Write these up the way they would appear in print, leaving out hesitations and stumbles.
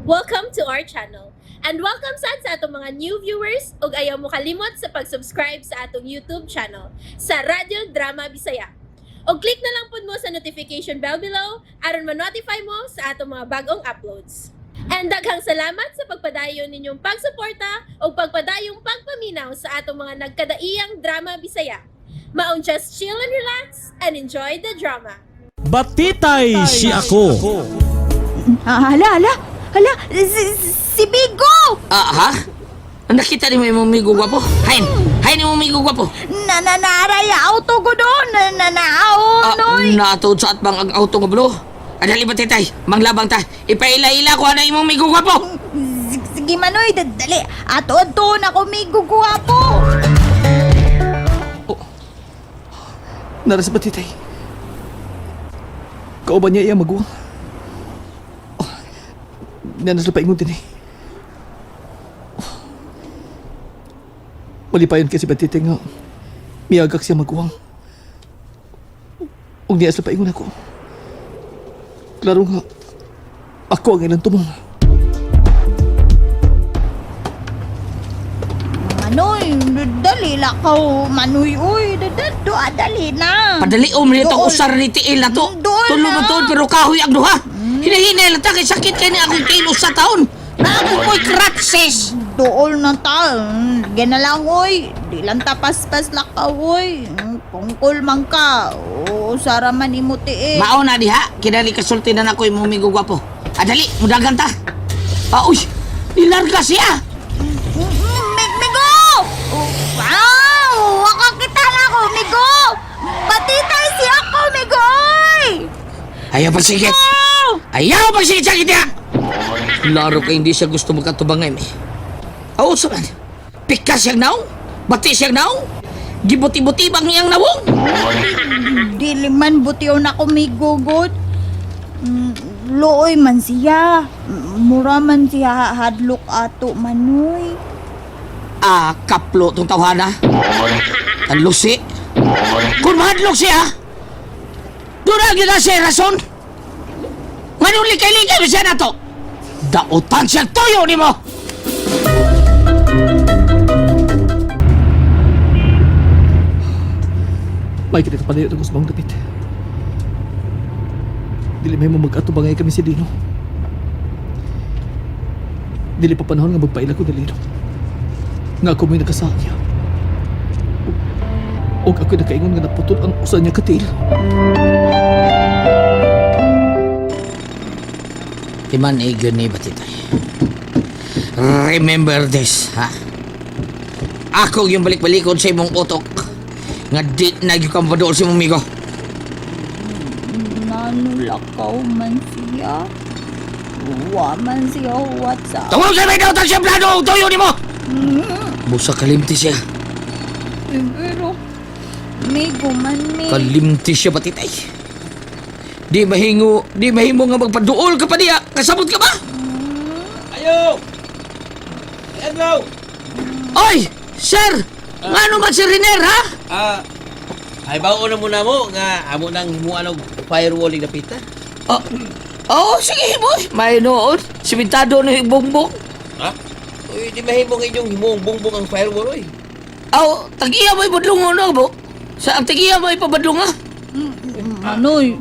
Welcome to our channel. And welcome sad sa atong mga new viewers ug ayaw mo kalimot sa pag-subscribe sa atong YouTube channel sa Radyo Drama Bisaya. Og click na lang pud mo sa notification bell below aron ma-notify mo sa atong mga bagong uploads. And daghang salamat sa pagpadayon ninyong pagsuporta ug pagpadayong pagpaminaw sa atong mga nagkadaiyang drama Bisaya. Maong just chill and relax and enjoy the drama. Batitay si ako. Ah, hala, hala. Hala, si Bigo! Ah, ha? Ang nakita ni mo imong migo gwapo? Hain! Hain imong migo gwapo! Na na naaray auto ko doon. Na na na Ah, noy. naatod sa atbang ang auto nga blo. Adali ba titay? Manglabang ta. Ipaila-ila ko ana imong migo gwapo. Sige manoy, dali. Ato ato na ko migo guwapo. Nara sa batitay. Kauban niya iya maguwang. Oh, nanas na paingon din eh. Oh. Malipayon kasi batitay nga. Miyagak siya maguwang. Ug niya sa paingon ako. Klaro nga, ako ang ilang tumong. Manoy, dali la ka manoy uy. Dali, dali na. Padali o manito Dool. usar ni tiil na to. Dool Tulo na. man tuod pero kahoy ang duha. Hinahinay lang ta kay sakit kay ni akong tiil usa taon. Naako ko'y crutches. Dool na ta. Gana lang oy. Di lang ta paspas lakaw oy. Pungkol man ka. Oo, sara man imo tiil. Mao na diha, kinali kasulti na nako imong migo gwapo. Adali, mudagan ta. Ah, uy, nilarga siya. Migo! Wow! Wakakita na ako, Migo! Batitay si ako, Migo! Oy! Ayaw pagsigit. Ayaw pagsigit sa niya. Laro kay hindi siya gusto magkatubangay eh. Aw, sa man. Pika siyang naong. Bati siyang naong. Gibuti-buti bang iyang nawong? Dili man butiw na ako, Migo, god. Luoy man siya. Mura man siya hadlok ato, manoy. Ah, kaplo tong tawhana. Ang lusi. Kung mahadlok siya, doon na gyud na siya rason. Nganong likay-likay ba siya na to? Dautan siyang tuyo nimo! May kita palayo itong usbang dapit. Dili may mo mag-atubangay kami si Dino. Dili pa panahon nga magpaila ko ni Lino. Nga ako mo'y nakasahan niya. Og ako'y nakaingon nga naputol ang usa niya katil. Timan igyon ni Batitay. Remember this, ha? Ako yung balik-balikon sa imong utok. Nga di na yung kang paduol sa imong migo. Nanulakaw man siya. Wa man siya huwat sa. Tawag sa may dautan siya plano og tuyo nimo! Busa kalimti siya. Pero, Migo man, mi. Kalimti siya, Batitay. Di mahingo, di mahimo nga magpaduol ka pa niya. Kasabot ka ba? Ayo! Hello! Oy! Sir! Ngano man si Riner, ha? Ah, ay bawo na muna mo nga amo nang himuan og firewall ig dapita. Oh, oh sige, boy. May noon. Simentado na yung bongbong. Ha? Uy, di mahimo nga inyong himuong bungbong ang firewall oy. Aw, tagiya mo ibadlungon na, bo. Sa ang tagiya mo ipabadlong, ha? Manoy.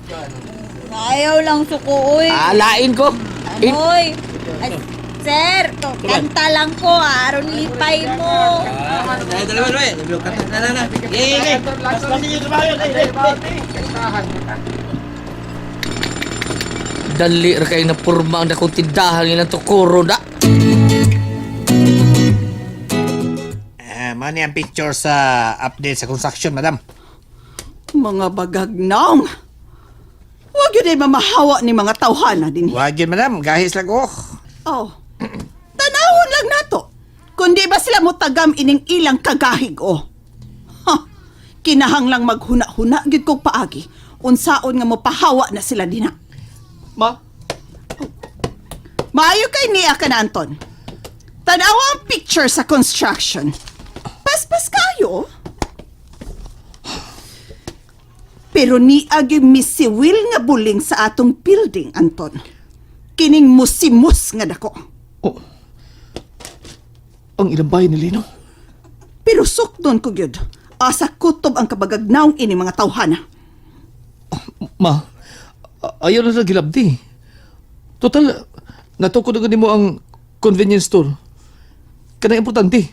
Ayaw lang suko, oy. Alain ko. In- Anoy. Ay, sir, kanta lang ko, aron lipay mo. Ah, dali dali dali. Kanta na na na. Yay, yay. Dali ra kayo na purma ang dakong tindahan nilang tukuro na. Ah, mani ang picture sa update sa construction, madam. Mga bagagnong. Huwag yun ay mamahawa ni mga tawhana din. Wag yun, madam. Gahis lang ko. Oh. Tanawon lang nato. Kundi ba sila mutagam ining ilang kagahig oh. Ha. Kinahanglang maghuna-huna gyud kog paagi. Unsaon nga mopahawa na sila dinha. Ma, Maayo kay niya ka na, Anton. Tanawa ang picture sa construction. Paspas kayo. Pero niag yung misiwil nga buling sa atong building, Anton. Kining musimos nga dako. Oh. Ang ilang bahay ni Lino. Pero sukdon ko gyud. Asa kutob ang kabagagnaong ini mga tawhana. Ma, ayaw na sa gilabdi. Total, natukod na mo ang convenience store. Kanang importante.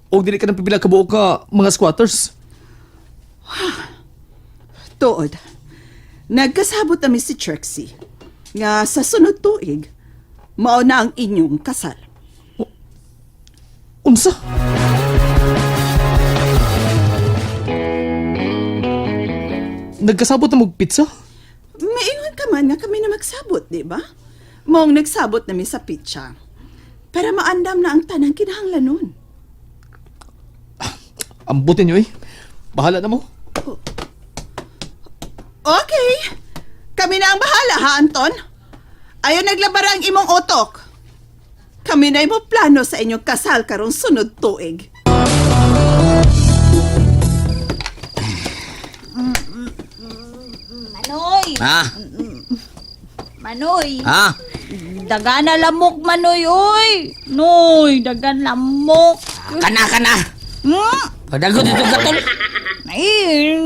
O dili ka nang pipila kabuok ka mga squatters. Tuod. Nagkasabot na mi si Cherksey nga sa sunod tuig mao na ang inyong kasal. Unsa? Nagkasabot na mo pizza? Maingon ka man nga kami na magsabot, di ba? Maong nagsabot na mi sa pitsa. Para maandam na ang tanang kinahanglanon. Ambutin nyo eh. Bahala na mo. Okay. Kami na ang bahala, ha, Anton? Ayaw naglabara ang imong otok. Kami na mo plano sa inyong kasal karong sunod tuig. Manoy! Ha? Manoy! Ha? Dagan na lamok, Manoy, oy! Noy, dagan lamok. Kana, kana. Padagot ito katol. Ay,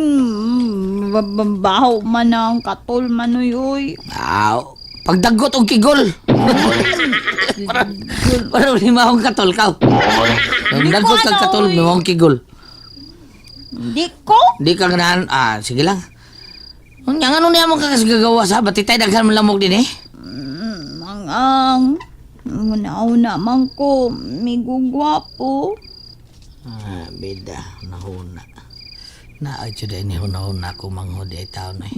baho man ang katol, Manoy, oy. Ah, pagdagot og kigol. Parang parang limahong katol ka. Pagdagot kag katol, limahong kigol. Hindi ko. Di ka ganahan. Ah, sige lang. Unya nga niya mo kakasgagawa sa batitay daghan man lamok din eh. Ang ang. Una-una man ko, migugwapo. Ah, bida, nahuna. Na ay jud ni hunahuna ko manghod ay taon eh.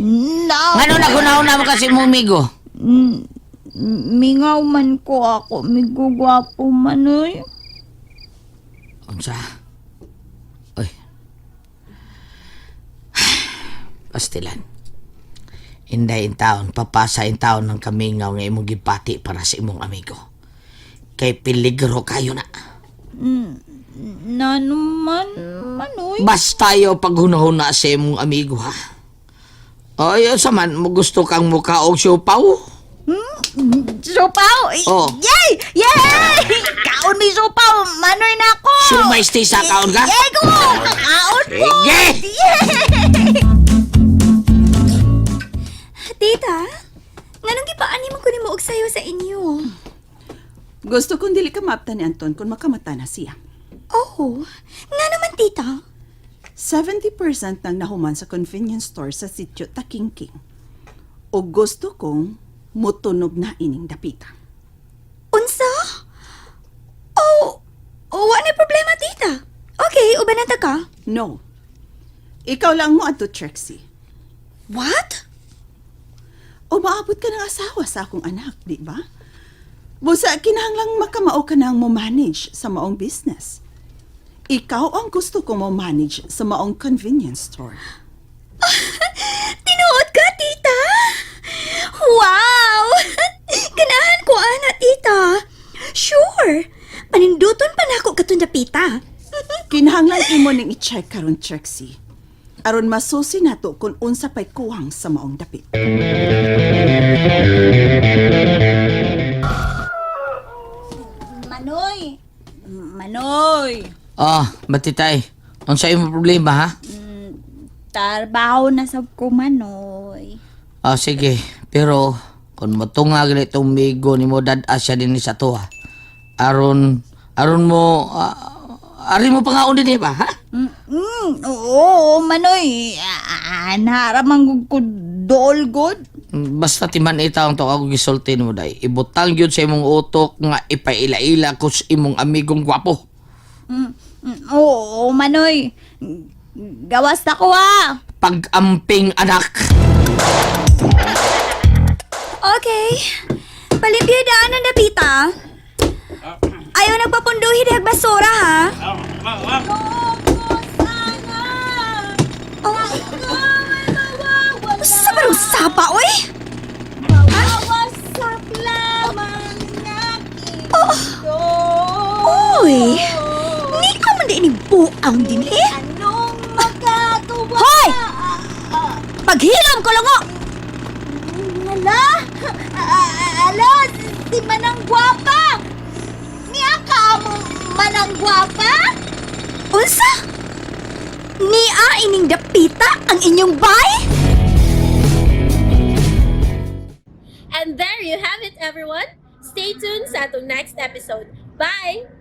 Na, Ngano na hunahuna mo kasi mong migo? Mingaw man ko ako, migugwapo, Manoy. Unsa? Oy. Pastilan. Inday in taon, papasa in taon ng kamingaw nga imong gipati para sa imong amigo. Kay peligro kayo na. Nano man, Manoy. Basta ayaw paghunahuna sa imong amigo ha. Ay, sa man, mo gusto kang mukha og siopaw? Sopaw! Oh. Yay! Yay! Kaon mi sopaw! Manoy na ako! Sumay stay sa kaon ka? Yay ko! Kakaon ko! Sige! Tita, nganong gipaani man ko nimo og sayo sa inyo? Gusto kong dili ka maapta ni Anton kung makamata na siya. Oh, nga naman tita. 70% ng nahuman sa convenience store sa sitio Takingking. O gusto kong mutunog na ining dapita. Unsa? Oh, oh, wa na problema tita. Okay, uban na ta ka. No. Ikaw lang mo adto, Trexie. What? O maabot ka ng asawa sa akong anak, di ba? Busa, kinahanglang makamao ka nang mo manage sa maong business. Ikaw ang gusto kong mo manage sa maong convenience store. Tinuod ka, tita? Wow! Ganahan ko ana, tita. Sure. Paninduton pa nako katong dapita. Kinahanglan imo ning i-check karon, Trexie. Aron masusi nato kung unsa pay kuwang sa maong dapit. Manoy! Manoy! Ah, batitay. Unsa imong problema ha? Trabaho na sab ko, Manoy. Ah, sige. Pero kung matunga gali itong migo ni mo dad siya din sa tuwa. Aron aron mo ari mo pangaon din eh ba ha? Oo, Manoy. Anara man ko dool god. Basta timan itaw ang to ako gisulti nimo day. Ibutang gyud sa imong utok nga ipaila-ila ko sa imong amigong gwapo. Oo, Manoy. Gawas na ko ha. Pag-amping anak. Okay. Palimpyo daan ang dapita. Ayaw nagpapunduhi dihag basura ha. Oh. Sa barong sapa, oy! Oh. Oy! Ni ka man din buang din eh. Hoy! Paghilom ko lango! Ala! Ala! Si Manang Gwapa! Niya ka mo Manang Gwapa? Unsa? Nia ining dapita ang inyong bay? And there you have it, everyone. Stay tuned sa atong next episode. Bye!